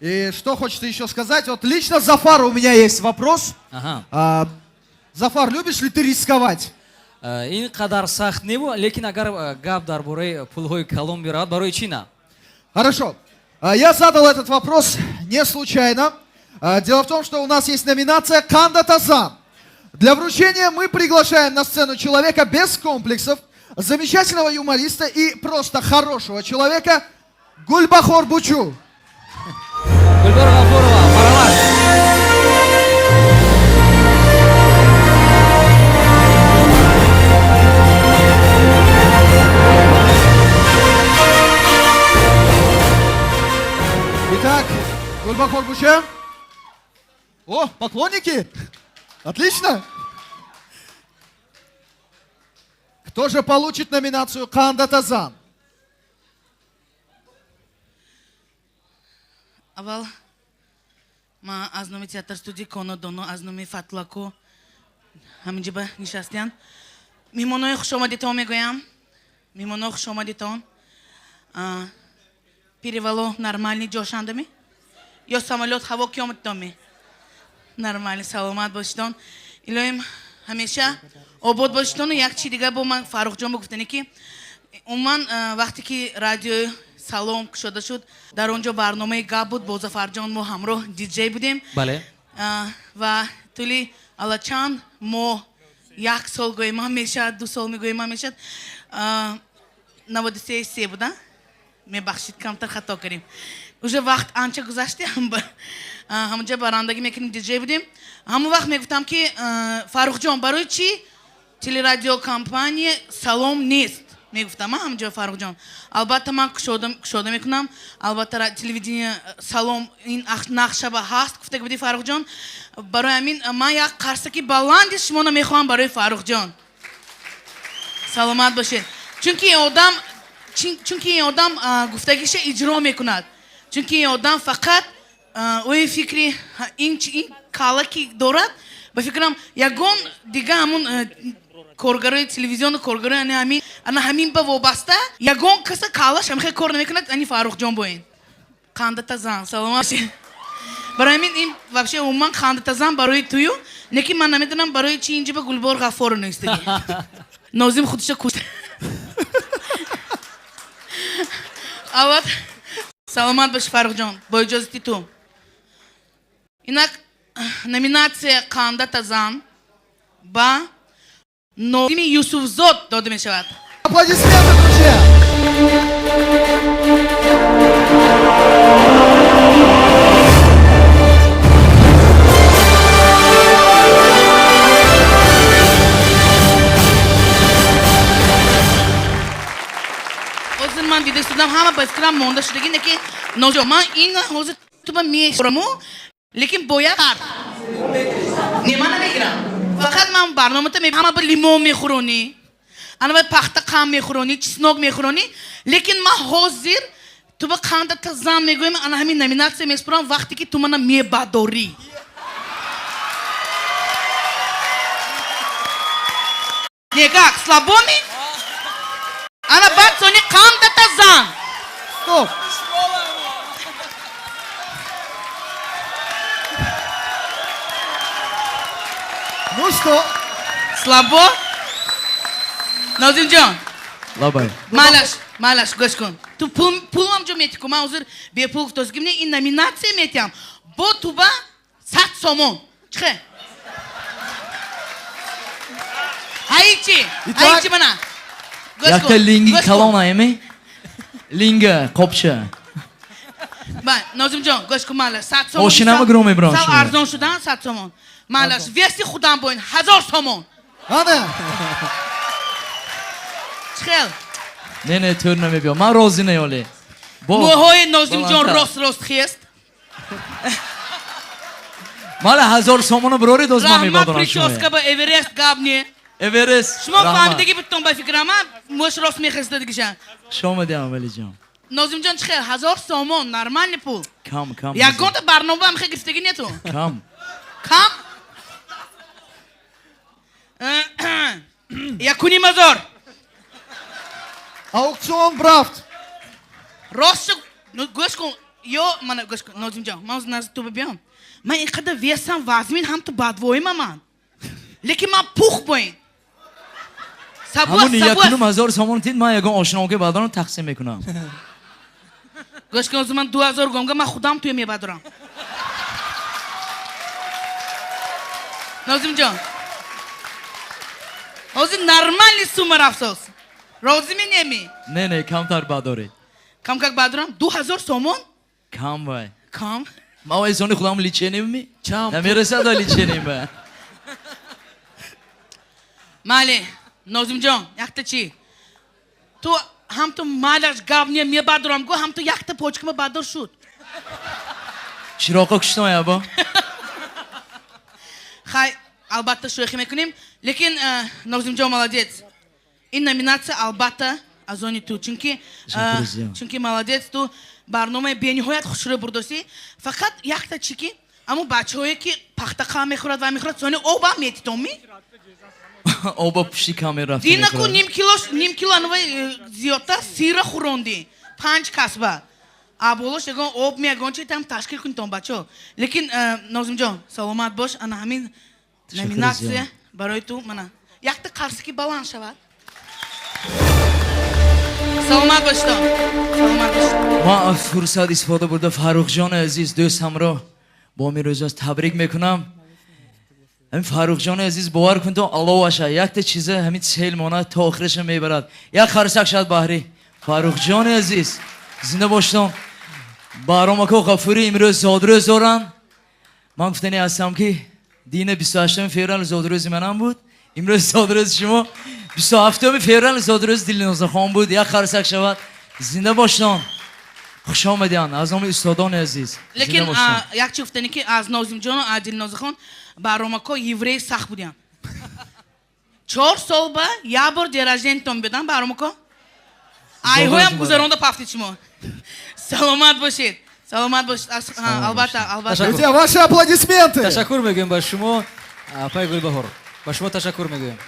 И что хочется еще сказать? Вот лично Зафару у меня есть вопрос. Ага. Зафар, любишь ли ты рисковать? Ин қадар сахт небу, лекин агар гап дар бораи пулҳои калон биравад, барои чӣ на? Хорошо. Я задал этот вопрос не случайно. Дело в том, что у нас есть номинация «Қанда Тазан». Для вручения мы приглашаем на сцену человека без комплексов, замечательного юмориста и просто хорошего человека Гульбахор Бучу. Гулбор Ғафурова, марҳамат. Итак, Гульбахор Буча. О, поклонники! Отлично! Кто же получит номинацию «Қанда Тазан»? Аввал ман аз номи театр студия Конодоно, аз номи Фатлако ҳаминҷа ба нишастиян меҳмонои хушомадитон мегӯям. Меҳмоно, хушомадитон. Перевало нормальный ҷошандами ё самолёт ҳаво ки омадитонми? Нормальный. Саломат бошитон, илоҳим ҳамеша обод бошитону як чи дига бо ман Фаррухҷон бигуфтане, ки умуман вақте ки радиои Салом кушода шуд, дар он ҷо барномаи гап буд, бо Зафарҷон мо ҳамроҳ диджей будем. Ва тӯли ала чанд моҳ, як сол гӯемам мешавад, 2 сол мегӯемам мешавад, 93 се буда, мебахшид, камтар хато кардем, уже вақт анча гузашти, ҳамонҷа барандагӣ мекунем, диджей будем. Ҳамон вақт мегуфтам, ки Фаррухҷон, барои чӣ телерадиокомпания Салом нест, мегуфтам ҳамҷо. Фаррухҷон, албатта, ман кушода мекунам, албатта, телевидение Салом ин нақшаба ҳаст, гуфта буди, Фаррухҷон. Барои ҳамин ман як қарсаки баланди шуморо мехоҳам барои Фаррухҷон. Саломат бошед, чунки ин одам гуфтагиша иҷро мекунад, чунки ин одам фақат ӯи фикри ин калла ки дорад, ба фикрам, ягон дига ҳамун коргарои телевизиону коргарои ана ҳамин, ана ҳамин ба вобаста ягон каса каллаш ҳамихел кор намекунад, ани Фаррухҷон бо ин қандата зан. Саломат бошед. Барои ҳамин ин вообще умуман қандата зан барои тую, лекин ман намедонам, барои чи инҷа ба Гулбор Ғаффору нестаги. Нозим худша кушт. Аввал саломат боши, Фаррухҷон. Бо иҷозати ту, инак номинатсия қандата зан ба Нозими Юсуфзод дода мешавад. Аплодисменты, друзья! Ҳозир ман дида истодам, ҳама ба фикрам монда шудаги, неки Нозиҷон, ман ин ҳозир туба мешораму, лекин бо як шарт. Не, ман намегирам, фақат ман барномата ҳама ба лимон мехӯронӣ, ана ба пахта қанд мехӯронӣ, чеснок мехӯронӣ, лекин ман ҳозир ту ба қандата зан мегӯем, ана ҳамин номинатсия меспорам, вақте ки ту мана мебадорӣ. Не, как, слабо ми? Ана баъд сони қандата зан. Стоп! Ну что? Слабо, Нозимҷон? Лабай. Майлаш, майлаш, гӯш кун, ту пул, пулам ҷо метӣ ку, ман ҳозир бепул гуфтоз, ки ин номинатсия метиҳам бо туба 100 сомон чихе ҳаичи. Итак. Ҳаичи, мана, гӯш кун, Якта линги гӯш кун. Калона эми? Линга, қопча. Ба Нозимҷон, гӯш кун, майлаш, 100 сомон. Мошинамро гиром мебарам Сал шумо. арзон шудан 100 сомон, майлаш, веси худам боин 1000 сомон. Ана! Чихел? Не, не, тӯр намебиём. Ман розӣ неёле. Бо Мӯҳои Нозимҷон баландтар. рост рост хест. Мала 1000 сомоно бироред, оз ман Раҳмат. мебадорам шумо. Прическа ба Эверест гап не. Эверест. Шумо Раҳмат. фаҳмидаги бутон, ба фикрама, мӯш рост мехеста дигиша. Шома диҳам, Валиҷон. Нозимҷон, чихел 1000 сомон? Нормальный пул. Кам, кам. Ягонта барнома ҳам хе гирифтагӣ нету. Кам. Кам, 1500. Аукцион Брафт. Рост, ну, гӯш кун. Ё мана гӯш кун, Нозимҷон, ман назди ту биём. Ман ин қадар весам вазмин, ҳам ту бадвоима ман. Лекин ман пух боин. Ҳамун 1500 сомон тид, ман ягон ошноке баъдонам тақсим мекунам. Гӯш кун, ҳозир ман 2000 гомга, ман худам туя мебадорам. Нозимҷон, ҳозир нормальный сумма рафтоз. Розӣ ми неми? Не, не, камтар бадоред. Кам как бадорам? 2000 сомон? Кам вай. Кам? Ман вай зони худам лечение ми? Чанд? Намерасад вай лечение ба. Майли, Нозимҷон, якта чӣ? Ту ҳам ту майлаш гап не мебадорам, гу ҳам ту якта почкама бадор шуд. Чироқо куштам ябо? Хай, албатта шӯхӣ мекунем, лекин Нозимҷон молодец. Ин номинатсия албатта аз они ту, чунки чунки молодец, ту барномаи бениҳоят хушрӯ бурдосӣ. Фақат якта чӣ ки аммо бачаҳое ки пахтақа мехӯрад ва мехӯрад, сони оба метитомӣ? Оба пушти камера рафта. Динаку ним кило, ним кило анвай зиёдтар сира хӯрондӣ. 5 касба. А болош ягон об меягон чи там ташкил кунитон, бачаҳо. Лекин Нозимҷон, саломат бош, ана ҳамин номинатсия барои ту мана. Якта қарсаки баланд шавад. Саломат бошед. Саломат бошед. Ман аз фурсат истифода бурда Фаррухҷони азиз, дӯст ҳамроҳ бо мирӯзоз табрик мекунам. Ҳамин Фаррухҷони азиз, бовар кунед, Аллоҳ аша, якта чиза ҳамин сел монад то охираша мебарад. Як қарсак шад баҳри Фаррухҷони азиз. Зинда бошед. Баҳромако Ғафурӣ имрӯз зодрӯз доранд. Ман гуфтани ҳастам ки дина 28 феврал зодрӯзи манам буд. Имрӯз зодрӯзи шумо. 27 феврал зодрӯзи Дилнозахон буд. Як қарсак шавад. Зинда бошед. Хуш омадиан аз номи устодони азиз. Лекин як чи гуфтани ки аз Нозимҷону аз Дилнозахон Баҳромако еврей сахт будиям. 4 сол ба як бор день рождениятон бидам Баҳромако. Айҳоям гузаронда пафтид шумо. Саломат бошед. Саломат бошед. Албатта, албатта. Друзья, ваши аплодисменты. Ташаккур мегӯем ба шумо, апай Гулбаҳор. Ба шумо ташаккур мегӯем.